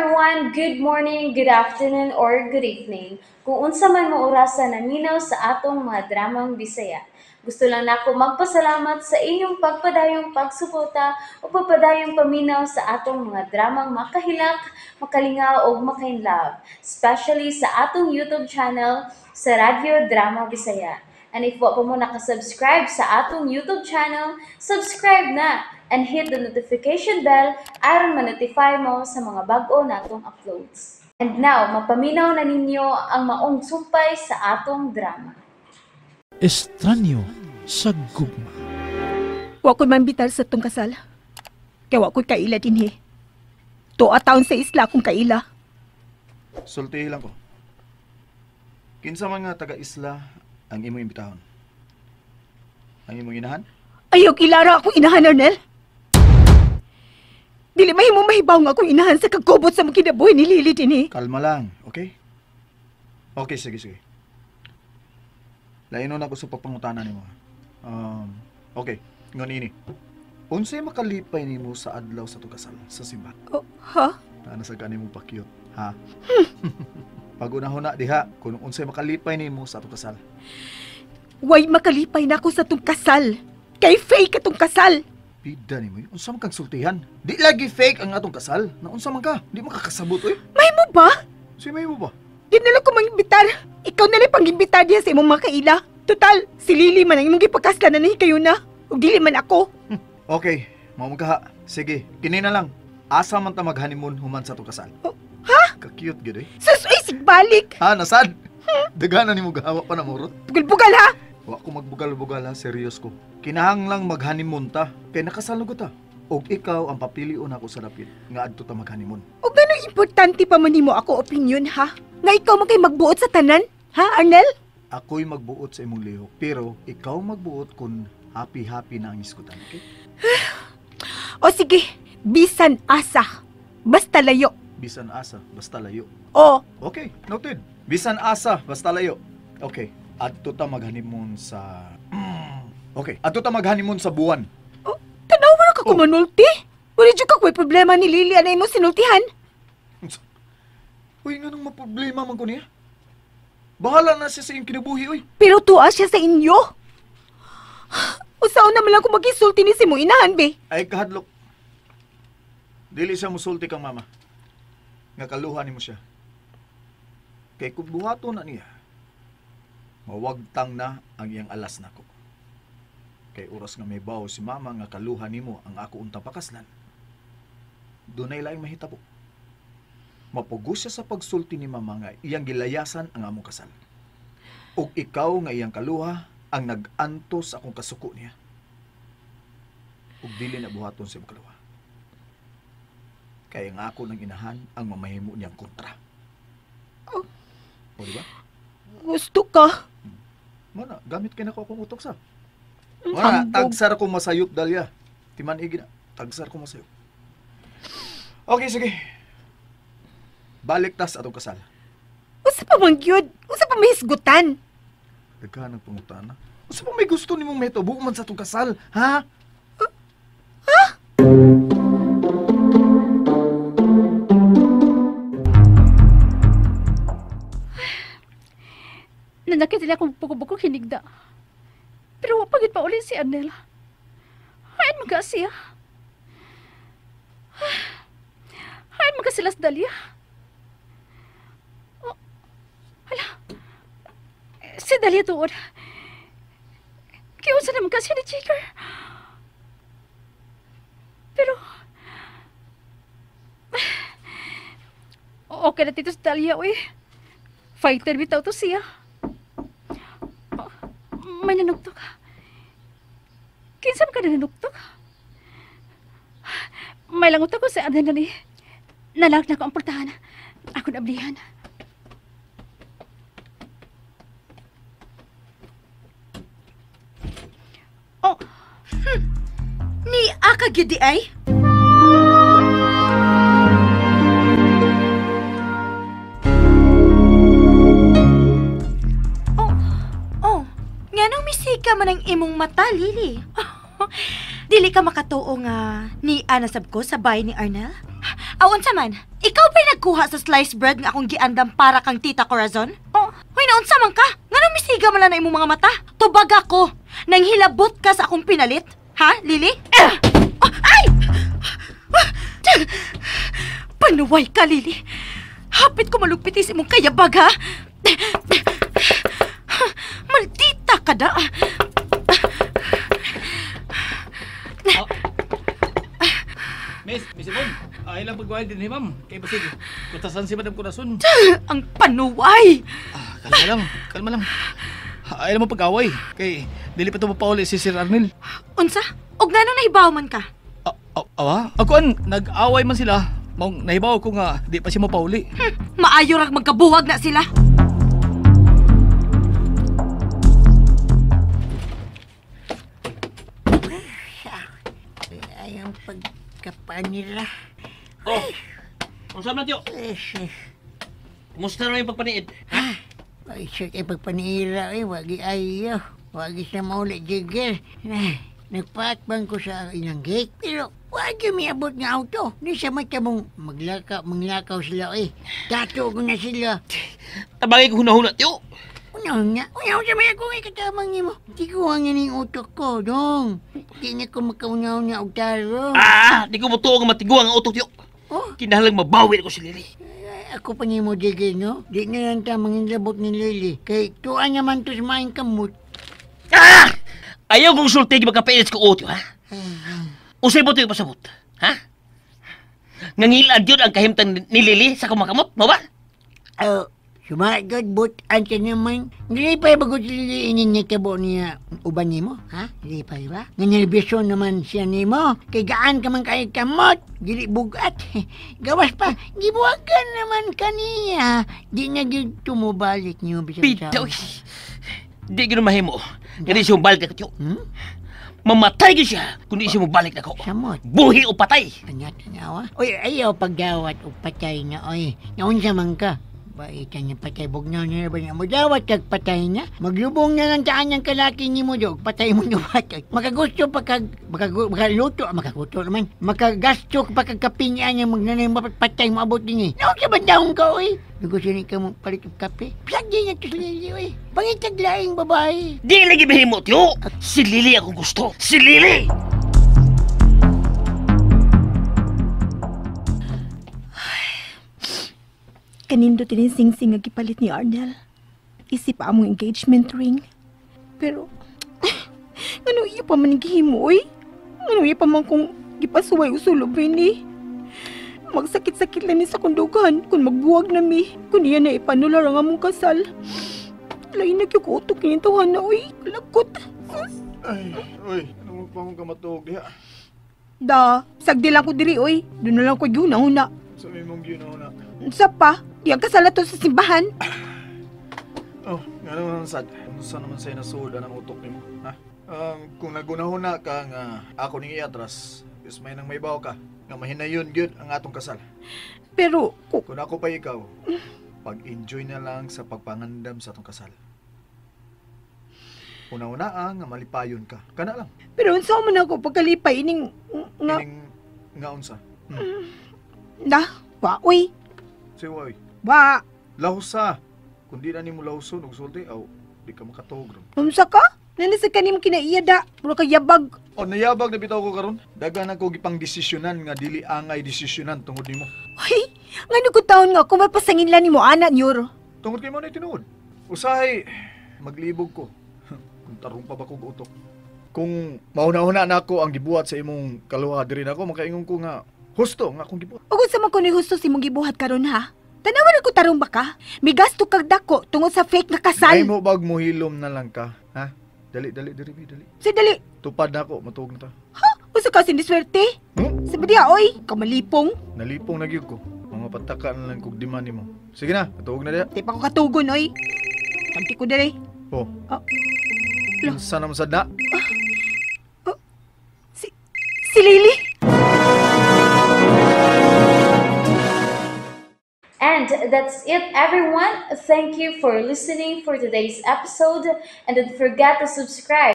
everyone! Good morning, good afternoon, or good evening. Kung unsa man mo orasa naminaw sa atong mga dramang Bisaya. Gusto lang nako magpasalamat sa inyong pagpadayong pagsuporta o pagpadayong paminaw sa atong mga dramang makahilak, makalingaw o makainlove, especially sa atong YouTube channel sa Radyo Drama Bisaya. And if wa pa mo nakasubscribe sa atong YouTube channel, subscribe na and hit the notification bell aron ma-notify mo sa mga bag-o natong uploads. And now, mapaminaw na ninyo ang maong sumpay sa atong drama. Estranyo sa gugma. Wa ko'y mambitar sa tong kasal. Kaya wa ko'y kaila dinhi. Tuwa taon sa isla akong kaila. Sultihi lang ko. Kinsa man nga taga-isla ang imong imbitahon? Ang imong inahan? Ayaw kilara akong inahan, Arnel. Dili mahimo mahibaw nga akong inahan sa kagubot sa mga kinabuhi ni Lily dinhi. Kalma lang, okay? Okay, sige, sige. Lainon ako sa pagpangutana nimo. Okay, ngon ini. Unsay makalipay nimo sa adlaw sa tukasal sa simbahan? Oh, ha? Ana sa gani mo pa-cute, ha? Pagunahon na diha kung unsay makalipay nimo sa atong kasal. Way makalipay na ako sa atong kasal. Kay fake atong kasal. Bida nimo, unsa man kang sultihan? Di lagi fake ang atong kasal. Na unsa man ka? Di man kakasabot oy. Mahimo ba? Si mahimo ba? Di na lang ko mangimbitar. Ikaw na lang pangimbitar diya sa imong mga kaila. Total, si Lily man ang imong gipakaslan na kayo na. Ug dili man ako. Okay, mao man kaha. Sige, kini na lang. Asa man ta mag-honeymoon human sa atong kasal? Oh, ha? Ka-cute gid eh. Sus, uy, sigbalik. Ha, nasad? Daghanan nimo gahawa pa na murot. Bugal-bugal ha? Wa ko magbugal-bugal ha, serious ko. Kinahanglang mag-honeymoon ta, kay nakasal na ta. Og ikaw ang papilion ako sa dapit nga adto ta mag-honeymoon. Og ganong importante pa man nimo ako opinion ha? Nga ikaw man kay magbuot sa tanan, ha, Arnel? Ako'y magbuot sa imong lihok, pero ikaw magbuot kung happy-happy na ang iskutan, okay? O sige, bisan asa, basta layo. Bisan asa, basta layo. O. Okay, noted. Bisan asa, basta layo. Okay, adto ta mag-honeymoon sa... Okay, adto ta mag-honeymoon sa buwan. Oh, tanaw mo na ka kumanulti. Wala dyan ka ko'y problema ni Lily, anay mo sinultihan. Uy, nga nang maproblema man ko niya. Bahala na siya sa iyong kinabuhi, uy. Pero tuwa siya sa inyo. Usaw naman lang kung mag-isulti ni si mo inahan, be. Ay, kahadlok. Dili siya musulti kang mama. Nga kaluha ni mo siya. Kay kung buhato na niya, mawagtang na ang iyang alas nako. Kay oras nga may bawo si mama nga kaluha nimo ang ako untang pakaslan, dunay laing mahitabo. Mapugos siya sa pagsulti ni mama nga iyang gilayasan ang among kasal. Ug ikaw nga iyang kaluha ang nag-antos akong kasuko niya. Ug dili na buhaton sa imong kaluha. Kaya nga ako ng inahan ang mamahimo niyang kontra. Oh. O, diba? Gusto ka. Mana, gamit kay nako akong utok sa. Mana, tagsar ko masayop, Dalia. Timan igi na, tagsar ko masayop. Okay, sige. Balik tas atong kasal. Usa pa man gyud, usa pa may hisgutan. Daghan ang pangutana. Usa pa may gusto nimong mahitabo man sa atong kasal, ha? Ha? Nanakit nila akong buko-buko hinigda. Pero wapagit pa ulit si Arnel. Hain mga siya. Hain mga sila sa Dalia. Oh, hala. Si Dalia doon. Kaya unsa naman kasi ni Jigar. Pero... Okay na dito si Dalia, uy. Fighter bitaw to siya. May nanuktok. Kinsa man ka nanuktok? May langot ako sa adan na ni. Nalak na ko ang portahan. Ako nablihan. Oh. Ni aka gyud di ay? Oh, oh. Nganong misika man ang imong mata, Lily? Dili ka makatuo nga ni Ana sab ko sa bahay ni Arnel? Aw, unsa man? Ikaw ba'y nagkuha sa sliced bread nga akong giandam para kang Tita Corazon? Oh. Hoy, naunsa man ka? Nganong misiga man lang na imong mga mata? Tubag ako! Nang hilabot ka sa akong pinalit? Ha, Lily? Oh, ay! Panuway ka, Lily. Hapit ko malugpitis imong kayabag, ha? Maldita ka da! Miss Yvonne, ay lang pagwahil din ni ma'am. Kay basig, kutasan si Madam Corazon. Ang panuway! Kalma lang, kalma lang. Ay lang mo pag-away. Kay, dili pa ito mapauli si Sir Arnel. Unsa? Og nganong nahibaw man ka? Awa? Ako nag-away man sila. Maong nahibaw ko nga, di pa siya mapauli. Maayo rag magkabuwag na sila. Ay, ang pagkapanira. Oh, unsa man tiyo? Kumusta na yung pagpaniid? Ha? Ay, siya kay pagpanira, eh. Wagi ayo. Wagi siya mauli, Jigger. Nagpaatbang ko sa ilang gate, pero wagi miabot nga auto. Di siya matamong maglakaw sila, eh. Tato ko na sila. Tabangay ko hunahuna, tiyo. Una, sa may akong ikatamang nimo. Di ko hangin yung utok ko, dong. Di na ko makauna-una og taro. Ah, di ko mutuo nga matiguang ang utok, tiyo. Oh? Kinahanglang mabawi ko si Lily. Ay, ako pa nimo, Jigger, no? Di na lang ta mangilabot ni Lily. Kay tuan naman to sa maing kamot. Ah! Ayaw kong sulti magkapailit ko utok, ha? Usay mo ito yung pasabot, ha? Nangilad yun ang kahimtang ni Lily sa kumakamot, mo ba? Oh, sumagod, butan siya naman. Nilipay ba ko si Lily inin niya tabo niya uban nimo, ha? Nilipay ba? Nanilbisyon naman siya nimo. Kay gaan ka man kay kamot, dili bugat. Gawas pa, gibuwagan naman kaniya. Di na gyud tumubalik niyo bisan Bitaw, di gyud mahimo. Nga di siya mubalik na ko. Hmm? Mamatay gyud siya kung di siya mubalik na ko. Samot. Buhi o patay. Anya tanawa. Oy, ayaw pagdawat o patay na, oy. Naunsa man ka. Baitan niya patay, bugnaw niya ba niya? Mudawat kag patay niya. Maglubong na lang taan niyang kalaki ni mo, dog. Patay mo niya. Makagusto pa kag, makaluto, makagusto naman. Makagasto pa kag kapinyan niya, magnanay patay mo abot din eh. Naunsa ba daong ka, oy? Gusto niya ka mong palit og kape. Piyag niya to si Lily, oy. Pangitag laing babae. Di lagi mahimo, tiyo. Si Lily akong gusto. Si Lily! Kanindo tinin sing-sing nga gipalit ni Arnel. Isip pa among engagement ring. Pero, ngano iya pa man gihimo, oy? Ngano iya pa man kung gipasuway usulob ni? Magsakit-sakit lang ni sa kundugan kung magbuwag na mi. Kung iya na ipanular ang among kasal. Lain na kyug utok ni tawhan na, oy. Kalakot. Ay, oy, ano mo pa akong kamatuog diha? Da, sagdi lang ko diri, oy. Doon na lang ko yun-huna. Sa imong yun-huna. Sa pa? Di ang kasal na to sa simbahan. Oh, nga naman sad. Unsa naman sa'yo nasuod ang utok nimo, ha? Kung nagunahuna ka nga ako ning iatras, is may nang maybaw ka nga mahinayon gyud ang atong kasal. Pero kung ako pa ikaw, pag-enjoy na lang sa pagpangandam sa atong kasal. Una-una nga malipayon ka. Kana lang. Pero unsa man ako pagkalipay ining nga ining nga unsa? Na, wa oy. Say wa oy. Wa. Lahusa. Kung di na nimo lahuson og sulti aw di ka makatuog ron. Unsa ka? Nanasa ka nimo kinaiya da. Mura ka yabag. O nayabag na bitaw ko karon. Daghan ako gipang desisyonan nga dili angay desisyonan tungod nimo. Hoy, ngano ko taon nga ako mapasangin lang nimo ana nyor. Tungod kay mo na tinuod. Usahay maglibog ko. Kung tarong pa ba kog utok. Kung mauna-una na ako ang gibuhat sa imong kaluha diri nako makaingon ko nga husto nga akong gibuhat. Ug unsa man kuno husto sa imong gibuhat karon ha? Tanawan ko tarong ba ka? May gasto kag dako tungod sa fake nga kasal. Ay mo bag mohilom na lang ka, ha? Dali dali diri bi dali. Sa dali. Tupad na ako, matuog na ta. Ha? Usa ka siniswerte? Hmm? Sabi diha oy, kamalipong. Nalipong na gyud ko. Mga pataka na lang kog demand nimo. Sige na, matuog na diha. Di pa ko katugon oy. Tanti ko diri. Oh. Oh. Unsa naman sad na? Oh. Si Lily. And that's it, everyone. Thank you for listening for today's episode. And don't forget to subscribe